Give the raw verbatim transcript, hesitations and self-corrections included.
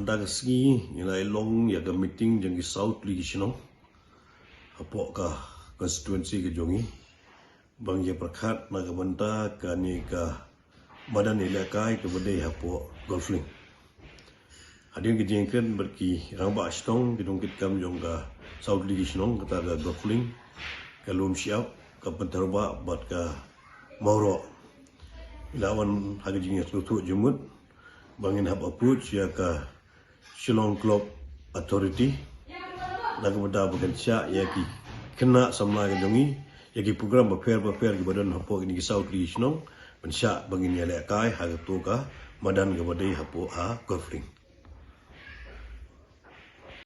Da ka sngi ngi la long ïa ka meeting jong ki saw tylli ki shnong hapoh ka constituency ka jong ngi, ba ngi ïa pyrkhat na ka bynta kane ka madan ïalehkai kaba dei hapoh Golf Link. Hadien ka jingkren bad ki rangbah shnong, ki nongkitkam jong ka saw tylli ki shnong kata ka Golf Link, ka Lumshyiap, ka Pyntharbah bad ka Mawroh, ngi la wan ha ka jingïasngewthuh jingmut ba ngin hap approach ïa ka Shillong Club Authority na ka bynta ba kan shah ïa ki khynnah samla ka jong ngi ïa ki program bapher bapher kiba don hapoh kine ki saw tylli ki shnong, ban shah ba ngin ïalehkai ha kato ka madan kaba dei hapoh ha Golf Link.